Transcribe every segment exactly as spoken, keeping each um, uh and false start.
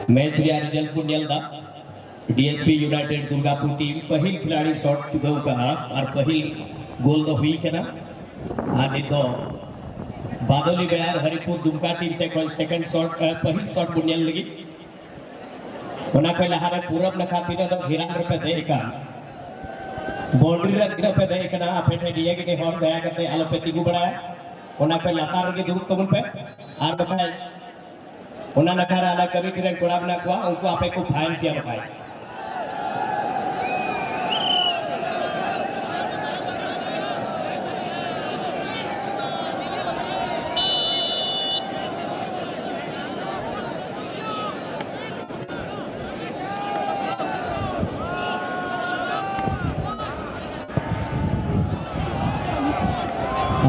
Match ᱨᱮᱭᱟᱜ result ᱵᱚᱱ ᱧᱮᱞ ᱮᱫᱟ᱾ ᱰᱤᱮᱥᱯᱤ ᱭᱩᱱᱟᱭᱴᱮᱰ ᱫᱩᱨᱜᱟᱯᱩᱨ ᱴᱤᱢ ᱯᱟᱹᱦᱤᱞ ᱠᱷᱤᱞᱟᱲᱤ ᱥᱚᱴ ᱪᱩᱠᱟᱹᱣ ᱠᱟᱜᱼᱟ ᱟᱨ ᱯᱟᱹᱦᱤᱞ ᱜᱳᱞ ᱫᱚ ᱦᱩᱭ ᱠᱟᱱᱟ᱾ ᱟᱨ ᱱᱤᱛ ᱫᱚ ᱵᱟᱫᱚᱞᱤ ᱵᱮᱭᱟᱨ ᱦᱟᱨᱤᱯᱩᱨ ᱫᱩᱢᱠᱟ ᱴᱤᱢ ᱥᱮᱫ ᱠᱷᱚᱱ ᱥᱮᱠᱮᱱᱰ ᱥᱚᱴ, ᱯᱟᱹᱦᱤᱞ ᱥᱚᱴ ᱵᱚᱱ ᱧᱮᱞ ᱞᱟᱹᱜᱤᱫ᱾ ᱚᱱᱟ ᱠᱷᱚᱱ ᱞᱟᱦᱟᱨᱮ ᱯᱩᱨᱚᱵ ᱱᱟᱠᱷᱟ ᱛᱤᱱᱟᱹᱜ ᱫᱚ ᱜᱷᱤᱨᱟᱱ ᱨᱮᱯᱮ ᱫᱮᱡ ᱟᱠᱟᱱ, ᱵᱟᱣᱩᱱᱰᱨᱤ ᱨᱮ ᱛᱤᱱᱟᱹᱜ ᱯᱮ ᱫᱮᱡ ᱟᱠᱟᱱᱟ, ᱟᱯᱮ ᱴᱷᱮᱱ ᱱᱤᱭᱟᱹ ᱜᱮ ᱱᱮᱦᱚᱨ, ᱫᱟᱭᱟ ᱠᱟᱛᱮ ᱟᱞᱚᱯᱮ ᱛᱤᱸᱜᱩ ᱵᱟᱲᱟᱭᱟ, ᱚᱱᱟ ᱠᱷᱚᱱ ᱞᱟᱛᱟᱨ ᱨᱮᱜᱮ ᱫᱩᱲᱩᱵ ᱛᱟᱵᱚᱱ ᱯᱮ᱾ ᱟᱨ ᱵᱟᱠᱷᱟᱡ ᱚᱱᱟ ᱱᱟᱠᱷᱟ ᱨᱮ ᱟᱞᱮ ᱠᱚᱢᱤᱴᱤ ᱨᱮᱱ ᱠᱚᱲᱟ ᱢᱮᱱᱟᱜ ᱠᱚᱣᱟ, ᱩᱱᱠᱩ ᱟᱯᱮ ᱠᱚ ᱯᱷᱟᱭᱤᱱ ᱯᱮᱭᱟ ᱵᱟᱠᱷᱟᱡ᱾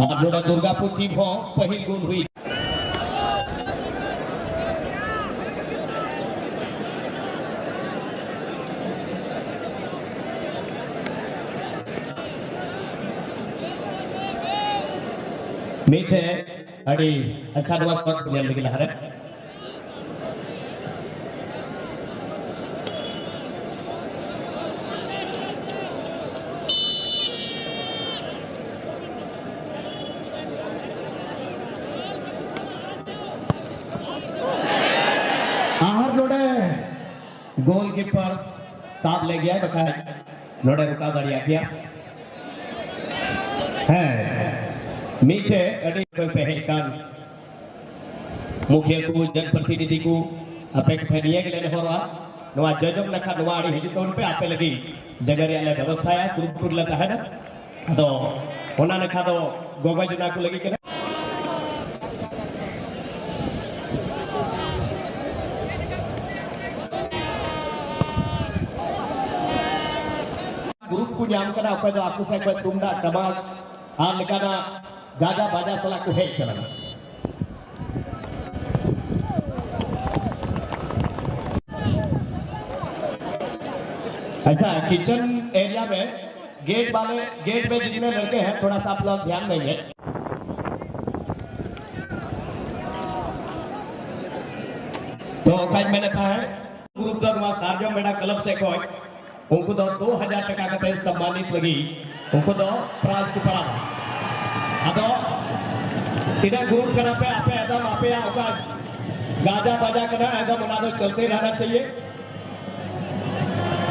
ᱟᱨ ᱱᱚᱰᱮ ᱫᱩᱨᱜᱟᱯᱩᱨ ᱴᱤᱢ ᱦᱚᱸ ᱯᱟᱹᱦᱤᱞ ᱜᱳᱞ ᱦᱩᱭ᱾ ᱢᱤᱫᱴᱷᱮᱱ ᱟᱹᱰᱤ ᱟᱪᱪᱷᱟ ᱱᱚᱣᱟ ᱥᱚᱴ ᱧᱮᱞ ᱞᱟᱹᱜᱤᱫ ᱞᱟᱦᱟᱨᱮ᱾ ᱟᱨ ᱱᱚᱰᱮ ᱜᱳᱞᱠᱤᱯᱟᱨ ᱥᱟᱵ ᱞᱮᱫ ᱜᱮᱭᱟᱭ, ᱵᱟᱠᱷᱟᱡ ᱱᱚᱰᱮ ᱨᱚᱠᱟᱣ ᱫᱟᱲᱮᱭᱟᱜ ᱜᱮᱭᱟ᱾ ᱦᱮᱸ, ᱢᱤᱫᱴᱮᱡ ᱟᱹᱰᱤ ᱠᱷᱚᱱ ᱯᱮ ᱦᱮᱡ ᱟᱠᱟᱱ ᱢᱩᱠᱷᱤᱭᱟᱹ ᱠᱚ, ᱡᱚᱱᱯᱨᱚᱛᱤᱱᱤᱫᱷᱤ ᱠᱚ, ᱟᱯᱮ ᱠᱚᱴᱷᱮᱱ ᱱᱤᱭᱟᱹ ᱜᱮᱞᱮ ᱱᱮᱦᱚᱨᱚᱜᱼᱟ, ᱱᱚᱣᱟ ᱡᱚᱡᱚᱢ ᱱᱟᱠᱷᱟ ᱱᱚᱣᱟ ᱟᱲᱮ ᱦᱤᱡᱩᱜ ᱛᱟᱵᱚᱱ ᱯᱮ, ᱟᱯᱮ ᱞᱟᱹᱜᱤᱫ ᱡᱟᱭᱜᱟ ᱨᱮᱭᱟᱜ ᱞᱮ ᱵᱮᱵᱚᱥᱛᱷᱟᱭᱟ, ᱠᱩᱨᱩᱢᱩᱴᱩ ᱨᱮᱞᱮ ᱛᱟᱦᱮᱱᱟ᱾ ᱟᱫᱚ ᱚᱱᱟ ᱱᱟᱠᱷᱟ ᱫᱚ ᱜᱚᱜᱚ ᱡᱚᱱᱟ ᱠᱚ ᱞᱟᱹᱜᱤᱫ ᱠᱟᱱᱟ᱾ ᱜᱨᱩᱯ ᱠᱚ ᱧᱟᱢ ᱠᱟᱱᱟ, ᱚᱠᱚᱭ ᱫᱚ ᱟᱠᱚ ᱥᱮᱫ ᱠᱷᱚᱱ ᱛᱩᱢᱫᱟᱜ ᱴᱟᱢᱟᱠ ᱟᱨ ᱞᱮᱠᱟᱱᱟᱜ ᱜᱟᱡᱟ ᱵᱟᱡᱟ ᱥᱟᱞᱟᱜ ᱠᱚ ᱦᱮᱡ ᱠᱟᱱᱟ᱾ अच्छा, किचन एरिया में गेट वाले, गेट में जितने लड़के हैं, थोड़ा सा आप लोग ध्यान देंगे। तो ᱚᱱᱠᱟᱧ ᱢᱮᱱᱮᱫ ᱛᱟᱦᱮᱸᱫ, ᱜᱨᱩᱯ ᱫᱚ ᱱᱚᱣᱟ ᱥᱟᱨᱡᱚᱢ ᱵᱮᱲᱟ ᱠᱞᱟᱵᱽ ᱥᱮᱫ ᱠᱷᱚᱱ ᱩᱱᱠᱩ ᱫᱚ ᱫᱩ ᱦᱟᱡᱟᱨ ᱴᱟᱠᱟ ᱠᱟᱛᱮ ᱥᱚᱢᱢᱟᱱᱤᱛ ᱞᱟᱹᱜᱤᱫ ᱩᱱᱠᱩ ᱫᱚ ᱯᱨᱟᱭᱤᱡᱽ ᱠᱚ ᱯᱟᱲᱟᱣᱟ᱾ ᱟᱫᱚ ᱛᱤᱱᱟᱹᱜ ᱜᱨᱩᱯ ᱠᱟᱱᱟ ᱯᱮ ᱟᱯᱮ, ᱮᱠᱫᱚᱢ ᱟᱯᱮᱭᱟᱜ ᱚᱠᱟ ᱜᱟᱡᱟ ᱵᱟᱡᱟ ᱠᱟᱱᱟ, ᱮᱠᱫᱚᱢ ᱚᱱᱟ ᱫᱚ ᱪᱚᱞᱛᱮ ᱨᱮᱦᱱᱟ ᱪᱟᱦᱤᱭᱮ᱾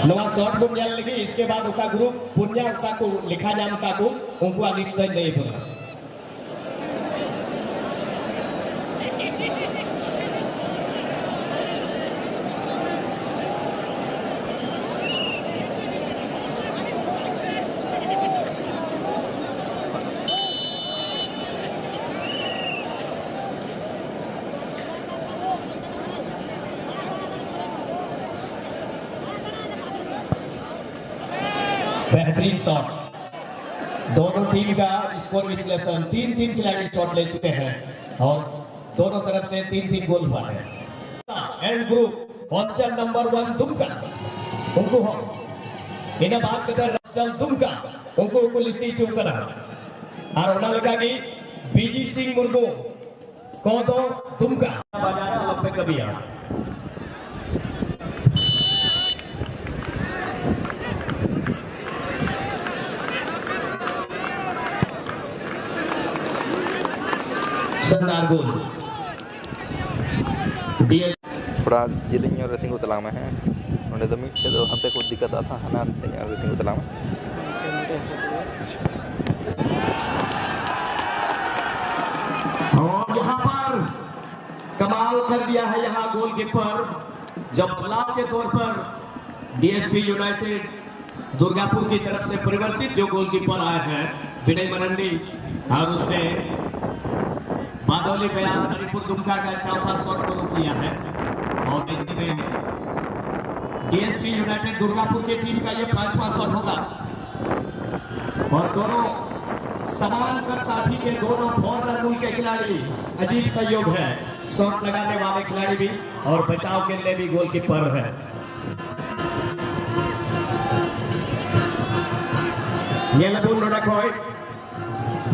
ᱱᱚᱣᱟ ᱥᱚᱴ ᱵᱚᱱ ᱧᱮᱞ ᱞᱮᱜᱮ, ᱤᱥᱠᱮ ᱵᱟᱫ ᱚᱠᱟ ᱜᱨᱩᱯ ᱯᱩᱱᱭᱟ ᱚᱠᱟ ᱠᱚ ᱞᱮᱠᱷᱟ ᱧᱟᱢ ᱠᱟ ᱠᱚ, ᱩᱱᱠᱩᱣᱟᱜ ᱞᱤᱥᱴ ᱫᱚᱧ ᱞᱟᱹᱭ ᱟᱵᱚᱱᱟ᱾ बेहतरीन शॉट। दोनों टीम का स्कोर विश्लेषण, तीन तीन खिलाड़ी शॉट ले चुके हैं और दोनों तरफ से तीन तीन गोल हुआ है। And group hostel number one Dumka, उनको हो। इन्हें बात करते हैं हॉस्टल दुमका, उनको उनको लिस्ट ही चुप करा। और उन्होंने लगा कि बीजी सिंह मुर्मू, कौदो दुमका। बाजार अलग पे कभी आ। शानदार गोल। डीएस ᱛᱷᱚᱲᱟ ᱡᱮᱞᱮᱧ ᱧᱚᱜ ᱨᱮ ᱛᱤᱸᱜᱩ ᱛᱟᱞᱟᱝ ᱢᱮ, ᱦᱮᱸ᱾ ᱱᱚᱸᱰᱮ ᱫᱚ ᱢᱤᱫ ᱴᱷᱮᱡ ᱫᱚ ᱦᱟᱱᱛᱮ ᱠᱚ ᱫᱤᱠᱠᱟᱛᱚᱜᱼᱟ ᱛᱚ, ᱦᱟᱱᱟ ᱦᱟᱱᱛᱮ ᱧᱚᱜ ᱨᱮ ᱛᱤᱸᱜᱩ ᱛᱟᱞᱟᱝ ᱢᱮ᱾ और यहाँ पर कमाल कर दिया है यहाँ गोलकीपर, जब बदलाव के तौर पर डीएसपी यूनाइटेड दुर्गापुर की तरफ से परिवर्तित जो गोलकीपर आए हैं विनय मरंडी, और उसने बादौली बयार हरिपुर दुमका का चौथा शॉट को रोक लिया है। और ऐसे में डीएसपी यूनाइटेड दुर्गापुर की टीम का ये पांचवा शॉट होगा। और दोनों समान कर साथी के दोनों फॉरनर मूल के खिलाड़ी, अजीब संयोग है, शॉट लगाने वाले खिलाड़ी भी और बचाव के लिए भी गोलकीपर है। ᱧᱮᱞ ᱟᱵᱚᱱ ᱱᱚᱰᱮ ᱠᱷᱚᱱ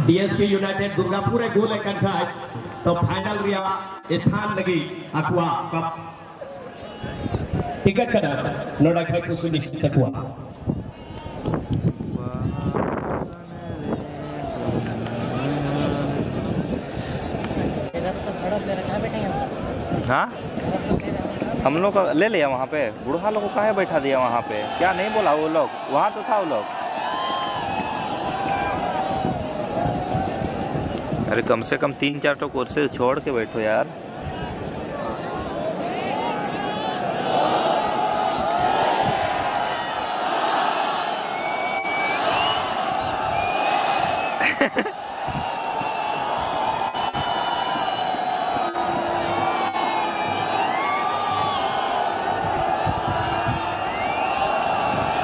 ᱰᱤᱮᱥᱯᱤ ᱭᱩᱱᱟᱭᱴᱮᱰ ᱫᱩᱨᱜᱟᱯᱩᱨ ᱮ ᱜᱳᱞ ᱮᱫ ᱠᱟᱱ ᱠᱷᱟᱱ ᱛᱚ ᱯᱷᱟᱭᱱᱟᱞ ᱨᱮᱭᱟᱜ ᱥᱛᱷᱟᱱ ᱞᱟᱹᱜᱤᱫ ᱟᱠᱚᱣᱟᱜ ᱠᱟᱯ ᱴᱤᱠᱤᱴ ᱠᱟᱱᱟ ᱱᱚᱰᱮ ᱠᱷᱚᱡ ᱠᱩᱥᱩᱢᱤ ᱥᱤ ᱛᱟᱠᱚᱣᱟ᱾ हाँ, हम लोग का ले लिया वहाँ पे। बूढ़ा लोग को काहे बैठा दिया वहाँ पे? क्या नहीं बोला वो लोग? वहाँ तो था वो लोग। अरे, कम से कम तीन चार ठो कुर्सी छोड़ के बैठो यार।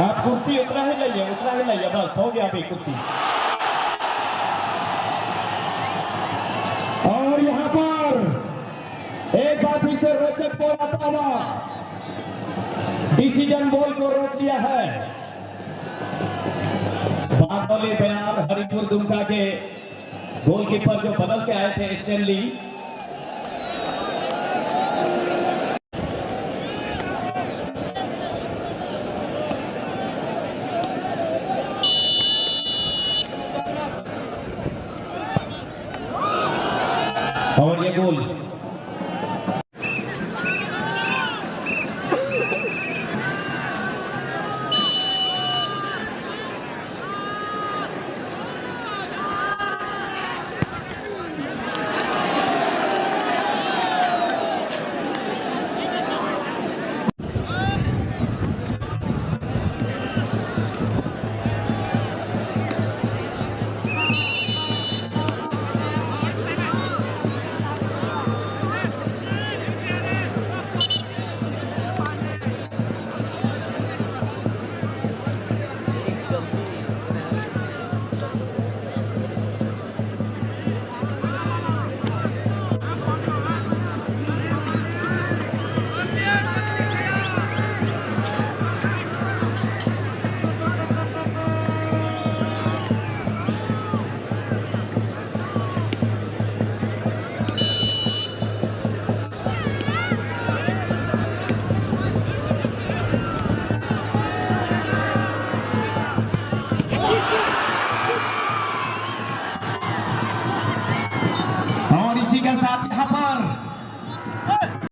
आप कुर्सी उतना ही लाइए, उतना ही लाइए, बस हो गया अभी कुर्सी। और यहाँ पर एक बार फिर से रोचक बॉल आता हुआ, डिसीजन बॉल को रोक दिया है। बादल बयार हरिपुर दुमका के गोलकीपर जो बदल के आए थे स्टेनली,